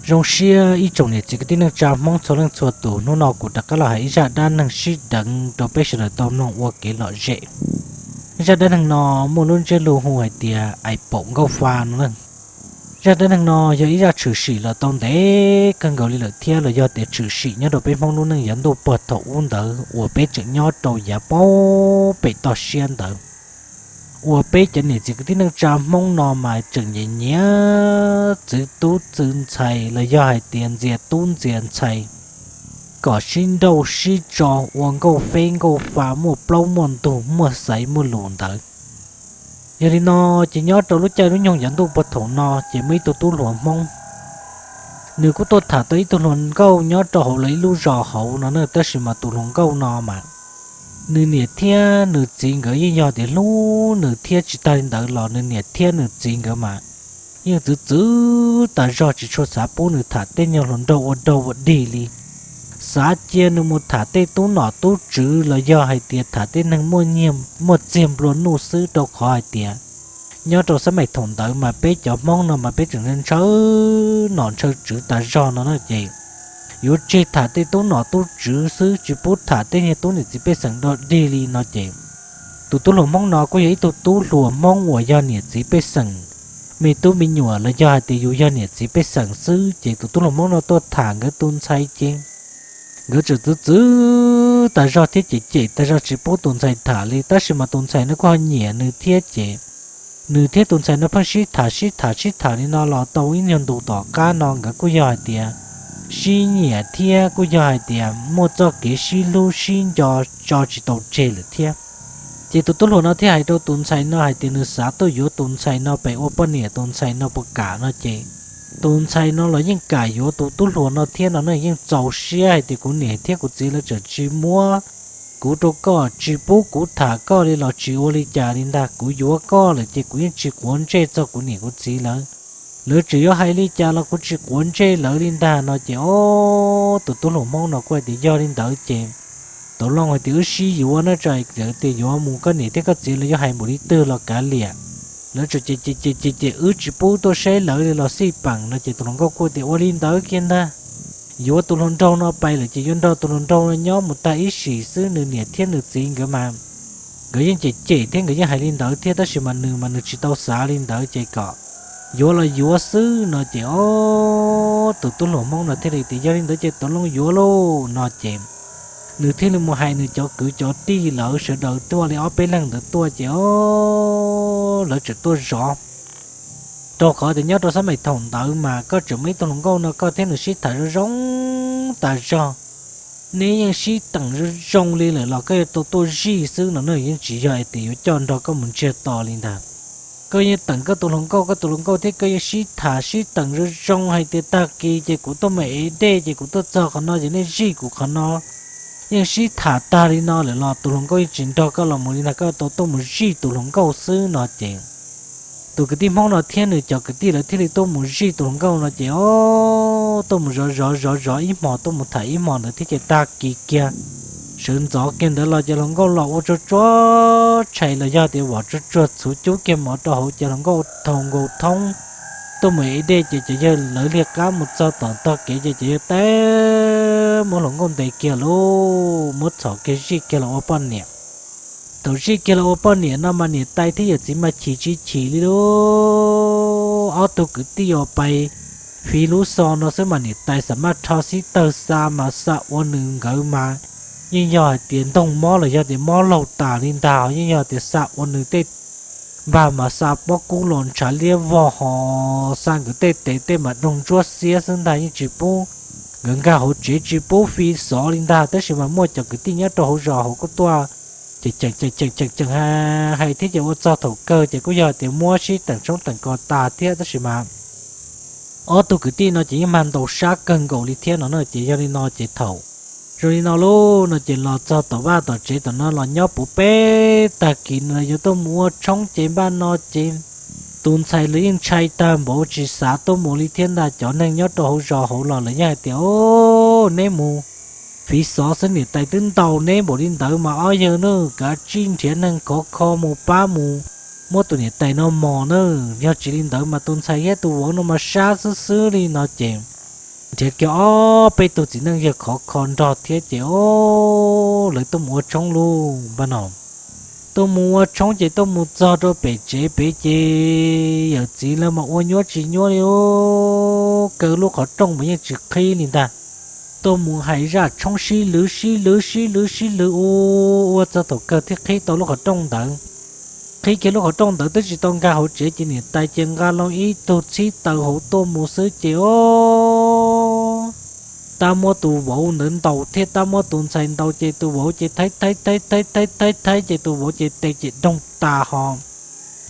Zoo siab ib tsoom niam txiv kwv tij neej tsa Hmoob txhua leej txhua tus, hnub no kuv rov qab los hais ib zaj dab neeg sib deev rau peb sawv daws tau mloog ua kev lom zem. Zaj dab neeg no muaj lub ntsiab lus hu hais tias Ais Paum Nkauj Fa no na. Zaj dab neeg no yog ib zaj tshwm sim los tau ntev kawg nkaus li lawm thiab los yog tias tshwm sim nyob rau peb Hmoob lub neej yav ntuj puag thaum ub ntawd uas peb tseem nyob rau yav paub pem toj siab ntawd, uas peb cov niam txiv kwv tij neej tsa Hmoob no mas tseem nyiam nyiam txwv tub txwv ntxhais los yog hais tias ntxias tub ntxias ntxhais kom sib nrauj sib tso ua nkauj feb nkauj fa muaj plaub muaj ntug muaj xaiv muaj lus ntawd. Yog li no ces nyob rau lub caij lub nyoog yav ntuj puag thaum no ces muaj ib tug tub hluas Hmoob, nws kuj tuaj tham tau ib tug hluas nkauj nyob rau hauv lawv ib lub zos hauv no na, tab sis mas tus hluas nkauj no mas nws niam thiab nws txiv nkawd yeej yog tias hlub nws thiab tsis tag li ntawd los nws niam thiab nws txiv nkawd mas yeej txwv txwv tas zog tsis tshua xav pub nws tham tej nyuag hluas nraug ua dog ua dig li. Xav cia nws mus tham tej tub nom tub tswv los yog hais tias tham tej neeg muaj txiag nplua nuj xwb, rau qhov hais tias nyob rau xab maim thaum ntawd mas peb cov Hmoob no mas peb tseem ntshaw nom ntshaw tswv tas zog no na ces yuav tseg tham tej tub nom tub tswv xwb, tsis pub tham tej niag tub niam txiv pej xeem dog dig li no ces tus tub hluas Hmoob no kuj yog ib tug tub hluas Hmoob uas yog niam txiv pej xeem me tub me nyuam los yog hais tias yus yog niam txiv pej xeem xwb ces tus tub hluas Hmoob no tuaj tham nkawd tus ntxhais ces nkawd tseem txwv txwv tas zog thiab cem cem tas zog tsis pub tus ntxhais tham li, tab sis mas tus ntxhais no kuj ho nyiam nws thiab ces nws thiab tus ntxhais no pheej sib tham sib tham sib tham li no los tau ib nyuag ntus tom qab no nkawd kuj yog hais tias sib nyiam thiab kuj yog hais tias muaj txoj kev sib hlub sib nco tso tsis tau tseg lawm thiab. Ces tus tub hluas no thiaj hais rau tus ntxhais no hais tias nws xav tuaj yuav tus ntxhais no pem ua poj niam, tus ntxhais no puas kam no ces tus ntxhais no los yeej kam yuav tus tub hluas no thiab no ne, yeej txaus siab hais tias kuv niam thiab kuv txiv lawv tseem tsis muab kuv rau koj, tsis pub kuv tham koj li los tsis ua li cas li ntag, kuv yuav koj lawm ces kuv yeej tsis quav ntsej txog kuv niam kuv txiv lawv. Lawv tseem yuav hais li cas los kuv tsis quav ntsej lawv li ntag no ces ob tus tub hluas Hmoob no kuj hais tias yog li ntawd ces tau loo hais tias wb sib yuav na, tso tias yuav mus koj niam thiab koj txiv lawv yuav hais npaum li twg los kav liam, lawv tseem ces ces ces ces wb tsis pub tuaj saib lawv li los xij peem no ces tus hluas nkauj kuj tias ua li ntawd kiag ntag. Yuav tus hluas nraug no pais lawm ces yuav nrog tus hluas nraug no nyob mus tag ib sim xwb, nws niam thiab nws txiv nkawd mas nkawd yeej cem cem thiab nkawd yeej hais li ntawd thiab, tab sis mas nws mas nws tsis tau xav li ntawd ces kom yuav los yuav xwb no ces ob tus tub hluas Hmoob no thiaj li tias yog li ntawd ces tau loo yuav lauj no ces nws thiaj li mus hais nws cov kwv cov tij lawv sawv daws tuaj li ob peb leeg ntawd tuaj ces ob lawv tseem tuaj zov. Rau qhov tias nyob rau xab maim thaum ntawd mas koj tseem muaj ib tug hluas nkauj no koj thiab nws sib tham zoo zoo tas zog, neb yeej sib teem zoo zoo li lawm los koj yuav tau tuaj zij xwb no ne, yeej tsis yog hais tias yuav coj nrog koj mus ntsiag to li ntag. Koj yeej teem koj tus hluas nkauj, koj tus hluas nkauj thiab koj yeej sib tham sib teem zoo zoo hais tias tag kis ces kuv tuaj mus ev dej ces kuv tuaj txog qhov no ces nej zij kuv qhov no. Yeej sib tham tag li no lawm los tus hluas nkauj yeej tsis nrog koj los mus li ntag, koj tau tuaj mus zij tus hluas nkauj xwb no ces tus kwv tij Hmoob no thiab nws cov kwv tij lawv thiaj li tuaj mus zij tus hluas nkauj no ces ob tuaj mus zov zov zov zov ib hmos, tuaj mus tham ib hmos ntawd thiab ces tag kis kiag sawv ntxov kiag ntawd los ces hluas nkauj los ua tsuag tsuag tshais los yog tias vom tsuag tsuag txhuv cub kiag mov rau hauv ces hluas nkauj thau nkaus thoob tuaj mus ev dej ces cov yawg lawv liag qab mus txog tom tog kev ces cov yawg teb muab hluas nkauj ntes kiag lauj, muab txhom kiag zij kiag los ua poj niam. Thaum zij kiag los ua poj niam no mas niam tais thiab yawm txiv mas chim tsis chim li lauj. Ob tug kwv tij uas pais fiv lub xo no xwb mas niam tais xam maj rho xib tawg xa mas xa ua nws nkawd mas yeej yog hais tias ntoog mob los yog tias mob laug tas li ntag, yeej yog tias xa ua nws tej npag mas xa pob kub los ntshav liab vog ho xa nkawd tej tes tej mas doog ntsuab xiab xwb ntag, yeej tsis pub nkawd nkag hauv tsev tsis pub fi xov li ntag. Tab sis mas muaj cov kwv tij nyob rau hauv zos hauv kuj tuaj ces ceem ceem ceem ceem hais thiab ces ua txog thaum kawg ces kuj yog tias muab sib teem tshoob teem kos tas thiab, tab sis mas ob tug kwv tij no ces yeej mag ntaus sab kawg nkaus li thiab no na. Ces yog li no ces thaum zoo li no lauj no ces los txog tom vaj tom tsev tom no los nyob puv peb tag kis no yuav tuaj mus ua tshoob ces npaj no ces tus ntxhais los yeej ntshai tag npaum tsis xav tuaj mus li thiab ntag. Cov neeg nyob rau hauv zos hauv los lawv yeej hais tias, o, neb mus fiv xov xwb niam tais twb ntaus neb npaum li ntawd mas ob yawg na kav tsij nrhiav neeg khov kho mus pab mus muab tus niam tais no mos na, yog tsis li ntawd mas tus ntxhais thiab tus vauv no mas sab xwb xwb li no ces nrhiav kiag ob peb tug txiv neej yawg khov kho nrog thiab ces o, lawv tuaj mus ua tshoob lauj npaj no. Tuaj mus ua tshoob ces tuaj mus txog rau pem tsev pem ces yawm txiv lawv mas ua nyuab tsis nyuab li, kaw lub qhov rooj mas yeej tsis qhib li ntag. Tuaj mus hais zaj tshoob sib lwv sib lwv sib lwv sib lwv ua, ua txog thaum kawg thiaj qhib tau lub qhov rooj ntawd. Qhib kiag lub qhov rooj ntawd twb tsis tau nkag hauv tsev ces niam tais ces nqa loo ib tug txhib taws hauv tuaj mus xwb ces o, tab muab tus vauv ntawd ntaus thiab tab muab tus ntxhais ntaus ces tus vauv ces thaib thaib thaib thaib thaib thaib thaib ces tus vauv ces tes ces doog tas ho.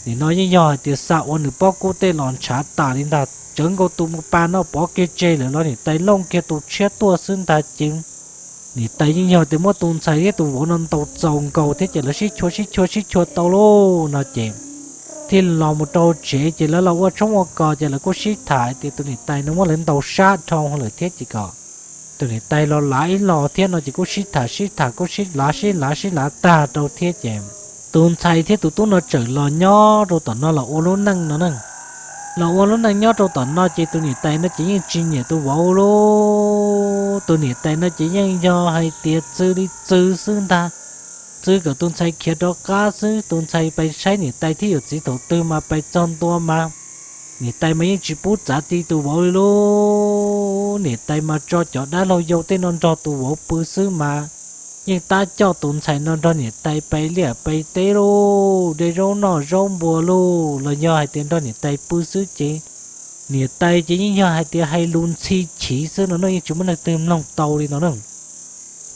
Nim no yeej yog hais tias xa ua nws pob kub tej los ntshav tas li ntag, tsawv nkaus tus mus pas no pov kiag tseg lawm los niam tais looj kiag tus tshiab tuaj xwb ntag ces niam tais yeej yog tias muab tus ntxhais thiab tus vauv no ntaus txaus nkaus thiab ces lawv sib chua sib chua sib chua tau lauj no ces thiaj los mus rau tsev ces lawv los ua tshoob ua kos ces lawv kuj sib tham hais tias tus niam tais no muab lawv ntaus sab dhau lawm thiab ces kom tus niam tais los lav ib los thiab no ces kuj sib tham sib tham kuj sib lav sib lav sib lav tag rau thiab ces tus ntxhais thiab tus tub no tseem los nyob rau tom no los ua lub neej no ne. Los ua lub neej nyob rau tom no ces tus niam tais no ces yeej tsis nyiam tus vauv lauj. Tus niam tais no ces yeej yog hais tias txw li txw xwb ntag, txw kom tus ntxhais khiav rov qab xwb. Tus ntxhais pais saib niam tais thiab yawm txiv thaum twg mas pais txog ntua mas niam tais mas yeej tsis pub txav ti tus vauv li lauj. Niam tais mas tso cov dab laug yau tej no nrog tus vauv pw xwb mas yeej tab coj tus ntxhais no nrog niam tais pais liaj pais teb lauj, de zaub noj zaub npua lauj, los yog hais tias nrog niam tais pw xwb ces niam tais ces yeej yog hais tias hais lus ntxhi chiv xwb no ne, yeej tsis muaj leej twg mloog tau li no ne.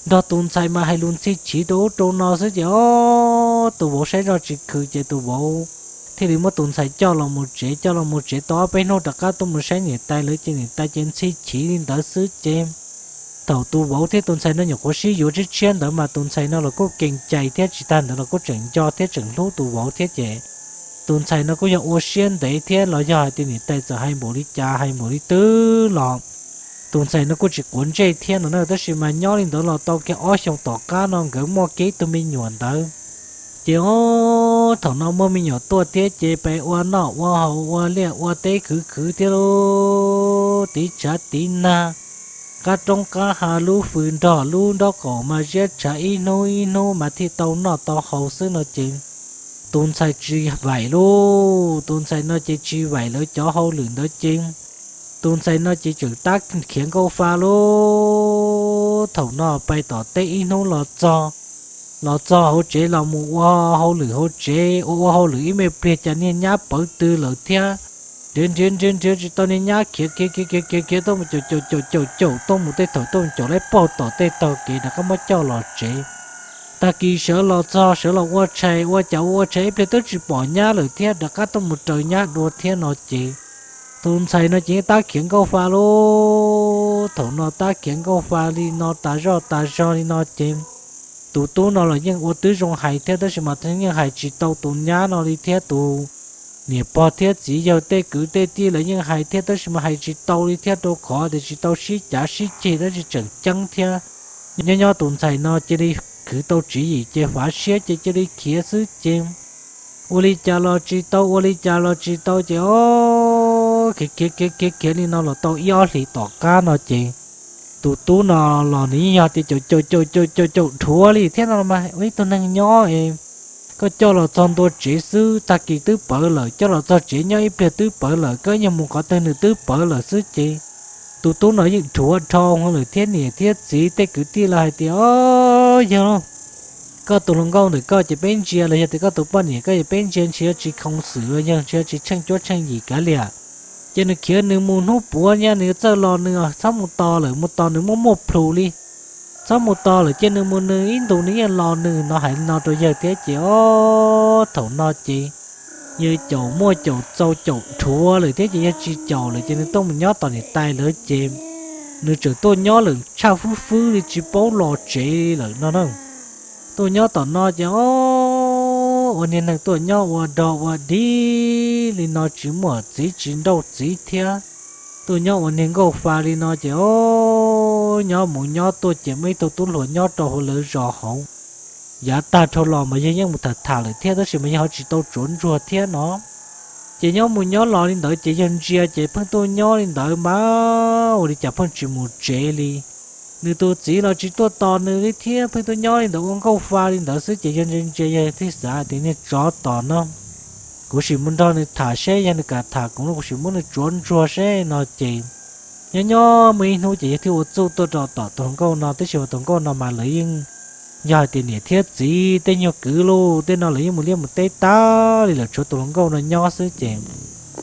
Nrog tus ntxhais mas hais lus ntxhi chiv rau ub rau no xwb ces o, tus vauv saib zoj tsis khwm ces tus vauv thiaj li muab tus ntxhais coj los mus tsev, coj los mus tsev tau ob peb hnub rov qab tuaj mus saib niam tais lawv ces niam tais ces ntxhi chiv li ntawd xwb ces thaum tus vauv thiab tus ntxhais no nyuam qhuav sib yuav tshiab tshiab ntawd mas tus ntxhais no los kuj kees cai thiab tsis tag ntawd los kuj tseem nco thiab tseem hlub tus vauv thiab ces tus ntxhais no kuj yog ua siab ntev thiab los yog hais tias niam tais txawm hais npaum li cas hais npaum li twg los tus ntxhais no kuj tsis quav ntsej thiab no na. Tab sis mas nyob li ntawd los tau kiag ob xyoos tom qab no nkawd muaj kiag ib tug me nyuam ntawd. Ces o, thaum no muaj me nyuam tuaj thiab ces pais ua noj ua haus ua liaj ua teb khwv khwv thiab lauj, tiv tshav tiv nag, qab roob qab hav lub fws nrog lub nraub qaum mas ziab tshav ib hnub ib hnub mas thiaj tau noj tau haus xwb no ces tus ntxhais tsis vaim lauj. Tus ntxhais no ces tsis vaim lawv cov hauj lwm ntawd ces tus ntxhais no ces tseem tab khiav nkauj fa lauj. Thaum no pais tom teb ib hnub los txog, los txog hauv tsev los mus ua hauj lwm hauv tsev, ua ua hauj lwm ib me pliag cas niag nyab pawv tw lawm thiab. Nrhiav nrhiav nrhiav nrhiav tsis tau niag nyab, khiav khiav khiav khiav khiav tuaj mus caum caum caum caum caum tuaj mus tej thaum tuaj mus caum laib paug tom tej taug kev rov qab muab coj los tsev. Tag kis sawv los txog sawv los ua tshais ua cas ua ua tshais ib pliag twb tsis pom nyab lawm thiab, rov qab tuaj mus raws nyab dua thiab no ces tus ntxhais no ces yeej tab khiav nkauj fa lauj. Thaum no tab khiav nkauj fa li no tas zoj tas zog li no ces tus tub no los yeej ua twb zoo hais thiab tab sis mas yeej hais tsis tau tus nyab no li thiab. Tus niam pog thiab txiv yawg tej kwv tej tij lawv yeej hais thiab tab sis mas hais tsis tau li thiab rau qhov tias tsis tau sib cav sib ceg dab tsi tseem ceeb thiab. Nyob nyob tus ntxhais no cia li khwv tau tswv yim ces fav siab ces cia li khiav xwb ces ua li cas los tsis tau ua li cas los tsis tau ces o, khiav khiav khiav khiav khiav li no los tau ib ob hlis tom qab no ces tus tub no los nws yeej yog tias caum caum caum caum caum caum dhuav li thiab no mas ua ib tug neeg nyob es koj coj los txog ntua tsev xwb tag kis twb pawv lawm, coj los txog tsev nyob ib pliag twb pawv lawm, koj yeej mus qhov twg nws twb pawv lawm xwb ces tus tub no yeej dhuav dhau lawm thiab niam thiab txiv tej kwv tij los hais tias o, yawg lauj, koj tus hluas nkauj ntawm koj ces peb ntsia los yog tias koj tus poj niam koj ces peb ntsia ntshe yuav tsis khoom xwm los yog ntshe yuav tsis tsheej cuab tsheej yim kav liam. Ces nws khiav nws mus hnub puav nyab nws yuav txawj los nws txhob mus tos lawm, mus tos nws muaj muaj plhus li. Txhob mus tos lawm, cia nws mus nws ib ntus nws yeej los nws no hais li no rau yawg thiab ces o, thaum no ces yawg caum muaj caum txaus caum dhuav lawm thiab ces yawg tsis caum lawm ces nws tuaj mus nyob tom niam tais lawv ces nws tseem tuaj nyob lawm tshaj fwb fwb li tsis paub los tsev lawm no na. Tuaj nyob tom no ces o, ua niag neeg tuaj nyob ua dog ua dig li no tsis muaj txiv tsis nrauj txiv thiab. Tuaj nyob ua niag nkauj fa li no ces o, nyob mus nyob tuaj ces muaj ib tug tub hluas nyob rau hauv lawv zos hauv. Yav tag dhau los mas yawg yeej mus tham tham lawm thiab tab sis mas yawg ho tsis tau tsuav ntsuag thiab no. Ces nyob mus nyob los li ntawd ces yawg ntsia ces pheej tuaj nyob li ntawd mas ua li cas pheej tsis mus tsev li. Nws tus txiv los tsis tuaj tos nws li thiab, pheej tuaj nyob li ntawd ua nkauj fa li ntawd xwb ces yawg ntsia ntsia yawg thiaj xav tias niag tsov tom no, kuv sim mus nrog nws tham seb yog nws kam tham kuv no kuv sim muab nws tsuav ntsuag seb no ces nyob nyob muaj ib hnub ces yawg thiaj ua txuj tuaj rau tom tus hluas nkauj no, tab sis mas tus hluas nkauj no mas lawv yeej yog hais tias niam thiab txiv tej nyuag kwv luj tej no lawv yeej mus liaj mus teb tag li lawm, tshuav tus hluas nkauj no nyob xwb ces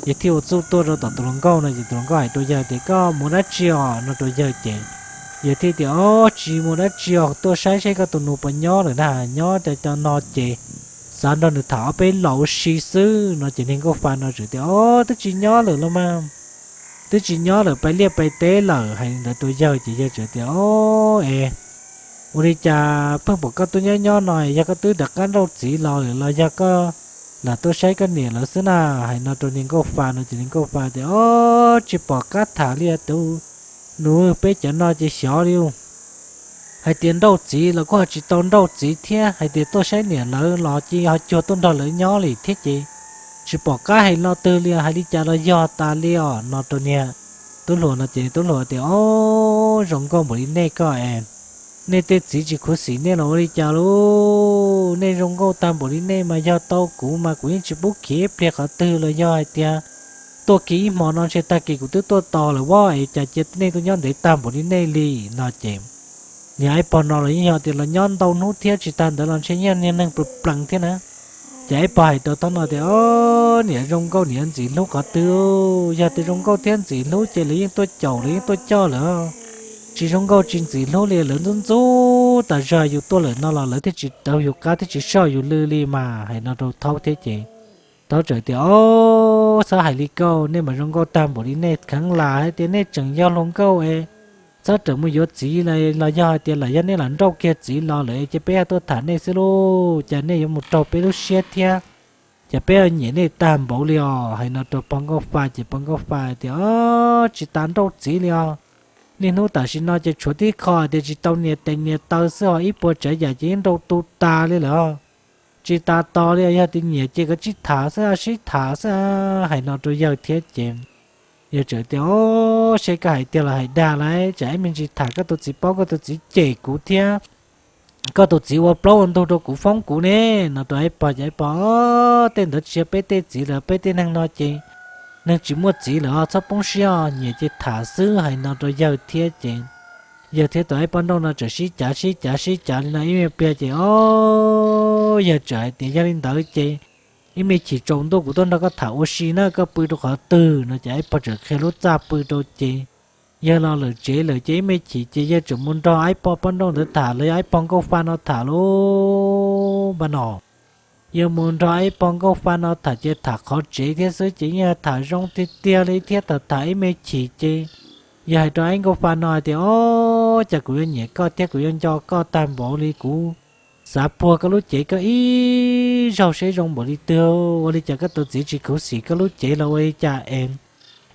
yawg thiaj ua txuj tuaj rau tom tus hluas nkauj no ces tus hluas nkauj hais rau yawg tias koj mus dab tsi os no rau yawg ces yawg thiaj tias o, tsis mus dab tsi os, tuaj saib seb koj tus nus puas nyob lawm na, nyob cov cov no ces xav nrog nws tham ob peb los ua si xwb no ces niag nkauj fa no txawm tias o, twb tsis nyob lawm los mas, twb tsis nyob lawm, pais liaj pais teb lawm. Hais li ntawd rau yawg ces yawg txawm tias o, es ua li cas pheej pom koj tuaj nyob nyob no, yog koj twb rov qab nrauj txiv los lawm los yog koj lam tuaj saib koj niam lawv xwb na? Hais no rau niag nkauj fa no ces niag nkauj fa tias o, tsis pom qab tham li tus nus, peb cov no ces xyov li hais tias nrauj txiv los kuj ho tsis tau nrauj txiv thiab, hais tias tuaj saib niam lawv los ces ho cuag tuaj nrog lawv nyob li thiab ces tsis pom qab hais lo twg li, hais li cas los yog tas li os no rau niag tub hluas no ces tub hluas tias o, zoo nkauj npaum li nej koj es nej tej txiv tsis khuv xim nej los ua li cas lauj? Nej zoo nkauj tag npaum li nej mas yog tau kuv mas kuv yeej tsis pub khiav ib pliag qhov twg los yog hais tias tuaj kiag ib hmo no ntshe tag kis kuv twb tuaj tos lawm vaj es cas cia nej tuaj nyob ntev tag npaum li nej li no ces niag aib pog no los yeej yog tias los nyob ntau hnub thiab tsis tag ntawd los ntshe yog niag neeg pw plees thiab na. Ces aib pog hais rau thaum no tias o, niam zoo nkauj niam ntxim hlub qhov twg, yog tias zoo nkauj thiab ntxim hlub ces lawv yeej tuaj caum lawv yeej tuaj coj lawm. Tsis zoo nkauj tsis ntxim hlub li lawv ntxub ntxub tas zog, yus tuaj lawm no los lawv thiaj tsis raug yus qab thiaj tsis soj yus lw li mas. Hais no rau thaum thiab ces thaum txawm tias o, txhob hais li koj, nej mas zoo nkauj tag npaum li nej kheev lam hais tias nej tseem yog hluas nkauj es txhob rawm mus yuav txiv los yog hais tias lam yog nej lam nrauj kiag txiv los lawm ces peb yog tuaj tham nej xwb lauj, cas nej yuav mus raug peb lub siab thiab, cas peb yuav nyiam nej tag npaum li os. Hais no rau pog nkauj fa ces pog nkauj fa tias o, tsis tas nrauj txiv li os, niaj hnub tam sim no ces tshuav tib qho tias tsis tau nias tes nias taw xwb os, ib puas tsav yam ces yeej nrauj tu tas li lawm. Tsis tas tos li, yog tias nyiam ces koj sib tham xwb, sib tham xwb. Hais no rau yawg thiab ces yawg txawm tias o, seb koj hais tiag los hais dag lawm, tsam ib me ntsis tham koj tus txiv paub koj tus txiv cem kuv thiab, koj tus txiv ua plaub ua ntug rau kuv foob kuv ne no rau aib pog ces aib pog o, tej ntawd tsis yog peb tej txiv lawm, peb tej neeg no ces neeg tsis muaj txiv lawm os, txhob poob siab os, nyiam ces tham xwb. Hais no rau yawg thiab ces yawg thiab tus aib pog nrauj no txawm sib cav sib cav sib cav li no ib me pliag ces o, yawg txawm hais tias yog li ntawd ces ib me chim tsaus ntuj kuv tuaj nrog koj tham ua si na, koj pw rau qhov twg no ces aib pog txawm qhia lub txaj pw rau ces yawg los lawm tsev lawm ces ib me chim ces yawg txawm mus nrog aib pog poj nrauj ntawd tham los yog aib pog nkauj fa no tham lauj npab no. Yawg mus nrog aib pog nkauj fa no tham ces tham qhov tsev thiab xwb ces yeej tham zoo tiag tiag li thiab, tham tham ib me chim ces yawg hais rau aib nkauj fa no hais tias o, cas kuv yuav nyiam koj thiab kuv yuav nco koj tag npaum li, kuv xav puag koj lub cev koj ib zaug seb zoo npaum li twg, ua li cas koj tus txiv tsis khuv xim koj lub cev los ua li cas es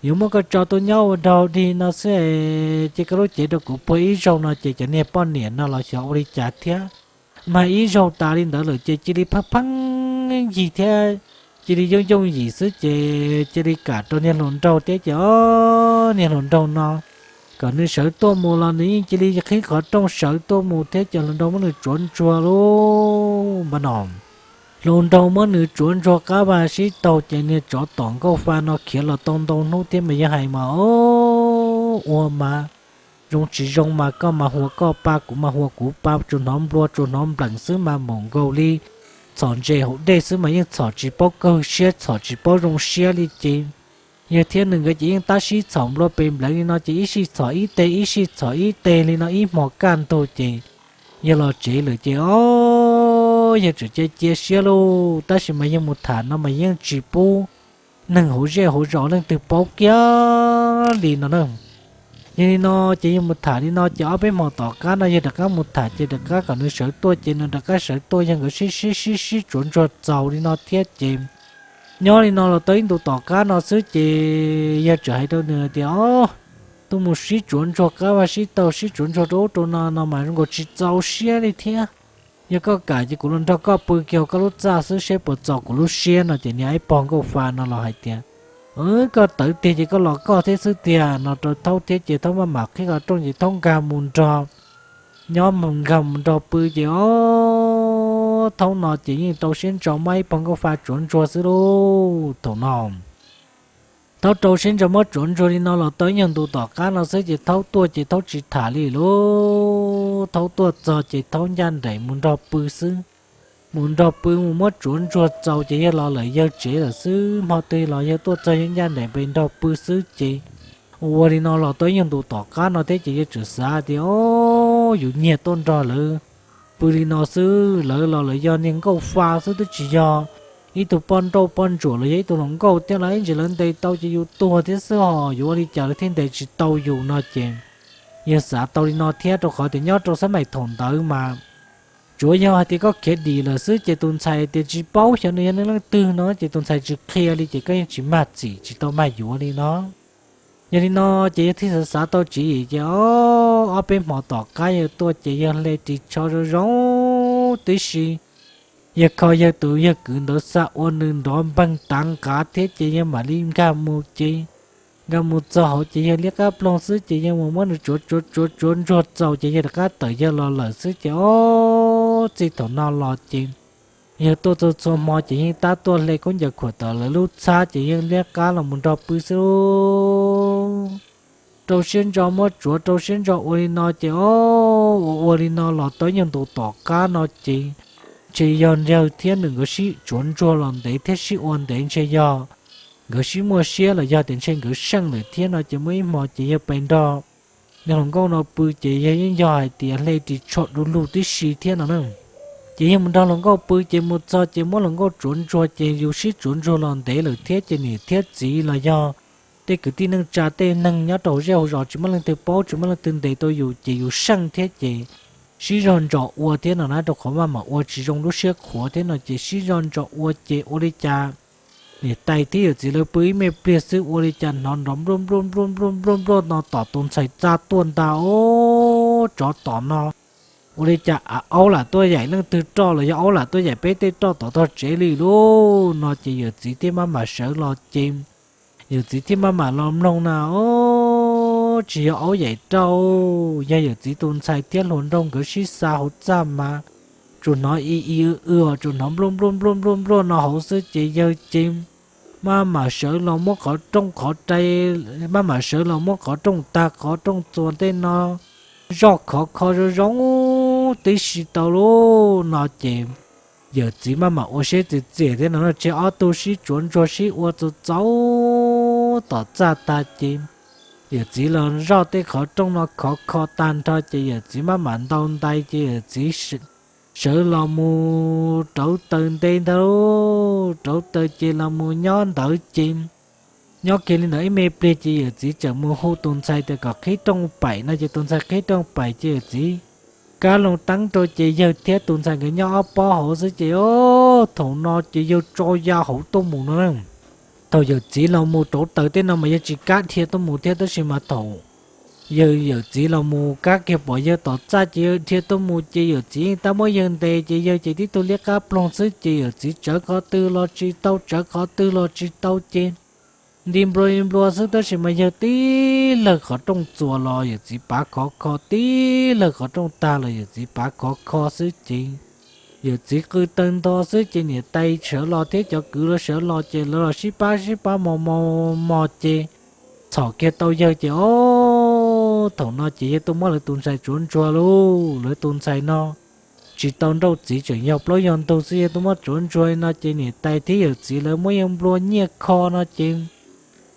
yuav muab koj tso tuaj nyob ua dog dig no xwb es cia koj lub cev rau kuv puag ib zaug no ces cov niag poj niam no los xyov ua li cas thiab, mag ib zaug tas li ntawd lawm ces cia li pheej pheej yig thiab cia li yooj yooj yim xwb ces cia li kam rau niag hluas nraug thiab ces o, niag hluas nraug no kom nws sawv tuaj mus los nws yeej cia li qhib qhov rooj sawv tuaj mus thiab ces hluas nraug muab nws tsuav ntsuag lauj npab no. Hluas nraug muab nws tsuav ntsuag qab vaj sib taug ces niag tsov tom nkauj fa no khiav los tau ntau hnub thiab mas yog hais mas o, ua mas zoo tsis zoo mas koj mas hua koj pa kuv mas hua kuv pa, tsuas hnov nplua tsuas hnov nplees xwb mas mus nkaus li txhom ntses hauv dej xwb mas yeej txhom tsis paub kawg siab txhom tsis paub zoo siab li ces yawg thiab nws nkawd ces yeej tab sib txhom nplua pes npleev li no ces ib sij txhom ib teg ib sij txhom ib teg li no ib hmo kaj ntug ces yawg los tsev lawm ces o, yawg tseem cia cia siab lauj, tab sis mas yawg mus tham no mas yeej tsis pub neeg hauv zej hauv zos leej twg paub kiag li no na. Yog li no ces yawg mus tham li no ces ob peb hmo tom qab no yawg rov qab mus tham ces rov qab kom nws sawv tuaj ces nws rov qab sawv tuaj, yawg nkawd sib sib sib sib tsuav ntsuag txaus li no thiab ces nyob li no los tau ib ntus tom qab no xwb ces yawg txawm hais rau nws tias o, tuaj mus sib tsuav ntsuag qab vaj sib taug sib tsuav ntsuag rau ub rau no no mas zoo nkaus tsis txaus siab li thiab. Yog koj kam ces kuv los nrog koj pw kiag hauv koj lub txaj xwb seb puas txaus kuv lub siab no. Ces niag ib pog nkauj fa no los hais tias, Koj tawv tiag ces koj los koj thiab xwb tiag no rau Thaub thiab ces Thaub maj mam qhib qhov rooj ces Thaub nkag mus nrog, nyob mus nkag mus nrog pw ces o, Thaub no ces yeej rau siab ntso muab ib pog nkauj fa tsuav ntsuag xwb lauj. Thaum no Thaub rau siab ntso muab tsuav ntsuag li no los tau ib nyuag ntu tom qab no xwb ces Thaub tuaj ces Thaub tsis tham li lauj. Thaub tuaj txog ces Thaub ncaj nraim mus nrog pw xwb. Mus nrog pw mus muab tsuav ntsuag txaus ces yawg los lawm yawg tsev lawm xwb, hmo twg los yawg tuaj txog yawg ncaj nraim pes nrog pw xwb ces ua li no los tau ib nyuag ntu tom qab no thiab ces yawg tseem xav tias, O, yus nyiag tuaj nrog lawv pw li no xwb, lawv los lawv yog niag nkauj fa xwb twb tsis yog ib tug poj nrauj poj ntsuam los yog ib tug hluas nkauj thiab los ib ntsis lawv ntes tau ces yus tuag thiab xwb ho, yuav ua li cas lawv thiaj ntes tsis tau yus no ces yawg xav tau li no thiab rau qhov tias nyob rau xab maim thaum ntawd mas tsuav yog hais tias koj khiav dim lawm xwb ces tus ntxhais tias tsis paub xyov nws yog leej twg no ces tus ntxhais tsis qhia li ces koj yeej tsis mag txim tsis tau mag yuav li no. Yog li no ces yawg thiaj xav xav tau tswv yim ces o, ob peb hmo tom qab yawg tuaj ces yawg hle ris tsho zoo zoo tib si. Yawg kho yawg tus yawg kwv ntawd xa ua nws nrov npeeg tav nqav thiab ces yawg mam li nkag mus ces nkag mus txog hauv ces yawg liab qab ploog xwb ces yawg mus muab nws tsuav tsuav tsuav tsuav ntsuag txaus ces yawg rov qab tawm yawg los lawm xwb ces o, txij thaum no los ces yawg tuaj txhua txhua hmo ces yeej tab tuaj hle khaub ncaws khuam tom lawv lub txhab ces yeej liab qab los mus nrog pw xwb lauj. Rau siab ntso muab tsuav rau siab ntso ua li no ces o, ua ua li no los tau ib nyuag ntu tom qab no ces ntshe yog yawg thiab nws nkawd sib tsuav ntsuag los ntev thiab sib ua ntev ntshe yog nkawd sib muaj siab los yog tias ntshe nkawd seej lawm thiab no ces muaj ib hmo ces yawg pes nrog niag hluas nkauj no pw ces yawg yeej yog hais tias hle ris tsho du lug tib si thiab no na. Ces yawg mus nrog hluas nkauj pw ces mus txog ces muab hluas nkauj tsuav ntsuag ces yus sib tsuav ntsuag los ntev lawm thiab ces niam thiab txiv los yog tej kwv tij neej tsa tej neeg nyob rau hauv zej hauv zos tsis muaj leej twg paub tsis muaj leej twg ntes tau yus ces yus seej thiab ces sib zog ntsos ua thiab no na rau qhov maj mam ua tsis zoo lub siab qhuav thiab no ces sib zog ntsos ua ces ua li cas niam tais thiab yawm txiv lawv pw ib me pliag xwb ua li cas hnov nrov npluaj npluaj npluaj npluaj npluaj npluaj no tom tus ntxhais txaj tuaj ntag o, tsov tom no ua li cas av aub lam tuaj yaim leej twg roj los yog aub lam tuaj yaim peb tej roj tom tog tsev li lauj no ces yawm txiv thiaj maj mam sawv los ces yawm txiv thiaj maj mam los mloog na o, tsis yog aub yaim roj, yog yawm txiv tus ntxhais thiab hluas nraug nkawd sib xa hauv txaj mas tsuas hnov i i w w os tsuas hnov npluaj npluaj npluaj npluaj npluaj no hauv xwb ces yawg ces maj mam sawv los muab qhov rooj qhov rai, maj mam sawv los muab qhov rooj tag qhov rooj txuas tej no zoj khov kho zoo zoo tib si tau lauj no ces yawm txiv maj mam ua siab txias txias thiab no no tseg ob tug sib tsuav ntsuag sib ua txaus txaus tom txaj tag ces yawm txiv los zoj tej qhov rooj no khov kho tag nrho ces yawm txiv maj mam ntaus ntais ces yawm txiv sawv los mus rauv taws nte ntag lauj, rauv taws ces los mus nyob ntawd ces nyob kiag li ntawd ib me pliag ces yawm txiv tseem mus hu tus ntxhais tias kom qhib rooj paim no ces tus ntxhais qhib rooj paim ces yawm txiv kab loo teeb rau ces yawg thiab tus ntxhais nkawd nyob ob pob hauv xwb ces o, thaum no ces yawg tso ya hauv tuaj mus no na. Thaum yawm txiv los mus rauv taws tej no mas yawg tsis kam dhia tuaj mus thiab tab sis mas thaum yawg yawm txiv los mus kab kiag pom yawg tom txaj ces yawg dhia tuaj mus ces yawm txiv yeej tab muab yawg ntes ces yawg ces tib tug liab qab ploog xwb ces yawm txiv tsawv qhov twg los tsis tau tsawv qhov twg los tsis tau ces nti nplua nplua xwb tab sis mas yawg tib lawg qhov rooj txuas los yawm txiv pav khov kho tib lawg qhov rooj tag los yawm txiv pav khov kho xwb ces yawm txiv qw tawg nto xwb ces niam tais sawv los thiab cov kwv lawv sawv los ces lawv los sib pab sib pab mos mos mos ces txhom kiag tau yawg ces o, thaum no ces yawg tuaj muab lawv tus ntxhais tsuav ntsuag lauj, lawv tus ntxhais no tsis tau nrauj txiv tseem yog plaub yog ntug xwb yawg tuaj muab tsuav ntsuag no ces niam tais thiab yawm txiv lawv muab yawg nplua nyiaj kho no ces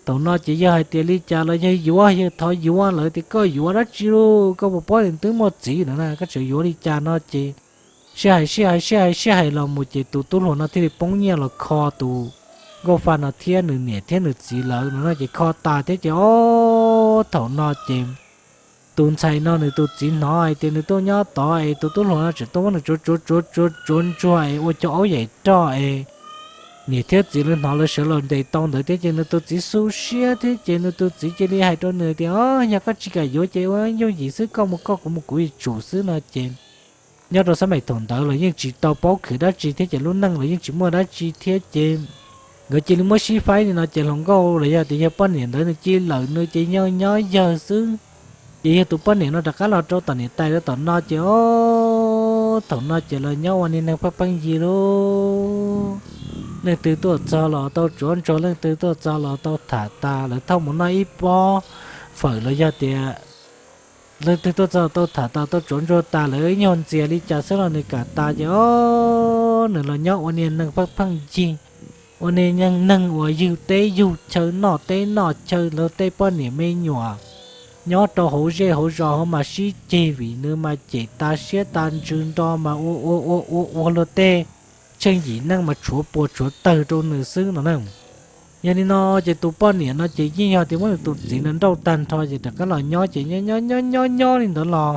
thaum no ces yawg hais tias li cas los yawg yuav, yawg thov yuav, lawv tias koj yuav dab tsi lauj, koj puas paub tias twb muaj txiv lawm na koj tseem yuav li cas no ces sib hais sib hais sib hais sib hais los mus ces tus tub hluas no thiaj li poob nyiaj los kho tus nkauj fa no thiab nws niam thiab nws txiv lawv no no ces kho tas thiab ces o, thaum no ces tus ntxhais no nws tus txiv hnov hais tias nws tuaj nyob tod es tus tub hluas no tseem tuaj muab nws tsuav tsuav tsuav tsuav tsuav ntsuag es ua cov aub yaim roj es niam thiab txiv lawv hnov lawv sawv los ntes tau ntawd thiab ces nws tus txiv xu siab thiab ces nws tus txiv cia li hais rau nws tias, Yog koj tsis kam yuav ces ua yooj yim xwb, koj mus koj, kuv mus kuv, ib tsum xwb no ces nyob rau xab maim thaum ntawd los yeej tsis tau paub khwv dab tsi thiab ces lub neej los yeej tsis muaj dab tsi thiab ces nkawd cia li muab sib faib li no ces hluas nkauj los yog tias yawg poj niam ntawd nws cia li lawm nws ces yog nyob yawg xwb. Ces yog tus poj niam no rov qab los rau tom niam tais lawv tom no ces o, thaum no ces lawv nyob ua niag neeg pheej pheej yig lauj. Leej twg tuaj txog los tau tsuav ntsuag, leej twg tuaj txog los tau tham tas, lawv thauj mus noj ib pob fawm los yog tias leej twg tuaj txog tau tham tas tau tsuav ntsuag tas lawv nyuag ntxias li cas xwb los nws kam tas ces o, nws los nyob ua niag neeg pheej pheej yig, ua niag neeg uas yug teb yug chaw noj teb noj chaw, lawv tej poj niam me nyuam nyob rau hauv zej hauv zos hauv mas sib ceg vim nws mas cem tas siab tas ntsws nro mas ua ua ua ua ua luag tej tsheej yim neej mas tshuav puas tshuav tawg rau nws xwb no na. Yog li no ces tus poj niam no ces yeej yog tias muab nws tus txiv no nrauj tag nrho ces rov qab los nyob ces nyob nyob nyob nyob nyob li ntawd los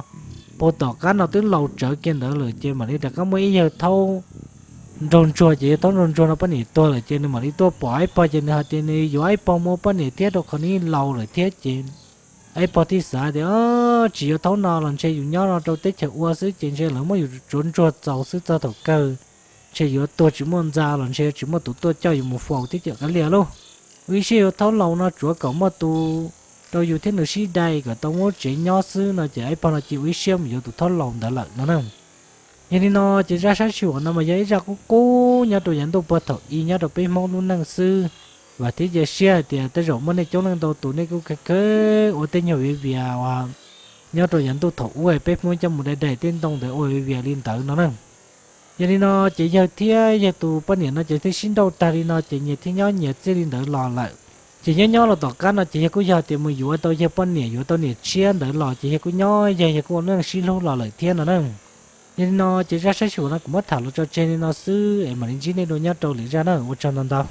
puag tom qab no twb laus tsawv kiag ntawd lawm ces mam li rov qab muaj ib yawg thaub nraug ntsuag ces yawg thaub nraug ntsuag no poj niam tuag lawm ces nws mam li tuaj pom Aib Pog ces nws hais tias nws yuav Aib Pog mus ua poj niam thiab rau qhov nws loj lawm thiab ces Aib Pog thiaj xav tias tsis yuav thaub no los ntshe yus nyob no rau teb chaws ua xwb ces ntshe lawv muab yus tsuav ntsuag txaus xwb txog thaum kawg ntshe yuav tuag tsis muaj ntxa los ntshe tsis muaj tus tuaj coj yus mus faus thiab ces kav liam lauj. Ua ib siab yuav thaub laus no tsuav kom muaj tus rau yus thiab nws sib dai kom tau muab tsev nyob xwb no ces Aib Pog no cia ua ib siab mus yuav tus thaub laus ntawd lawm no na. Yog li no ces zaj sab sij huam no mas yog ib zaj qub qub nyob rau yav ntuj puag thaum i nyob rau peb Hmoob lub neej xwb. Vam thiab cia siab hais tias tej zaum muaj nej coob leej ntau tus nej kuj khwv khwv ua tej nyuag viav vias uas nyob rau yav ntuj thaum ub peb Hmoob coj mus dai dai tej ntoo ntawd ua viav vias li ntawd no na. Yog li no ces yawg thiab yawg tus poj niam no ces thiaj sib nrauj tag li no ces nyias thiaj nyob nyias txij li ntawd los lawm. Ces nyob nyob los tom qab no ces yawg kuj yog tias mus yuav tau yawg poj niam yuav tau niam tshiab ntawd los ces yawg kuj nyob yawg yawg kuj ua neej sib hlub los lawm thiab no na. Yog li no ces zaj sab sij huam no kuv muab tham los tso tseg li no xwb es mam li ntsib nej dua nyob rau lwm zaj na, ua tsaug ntau ntau.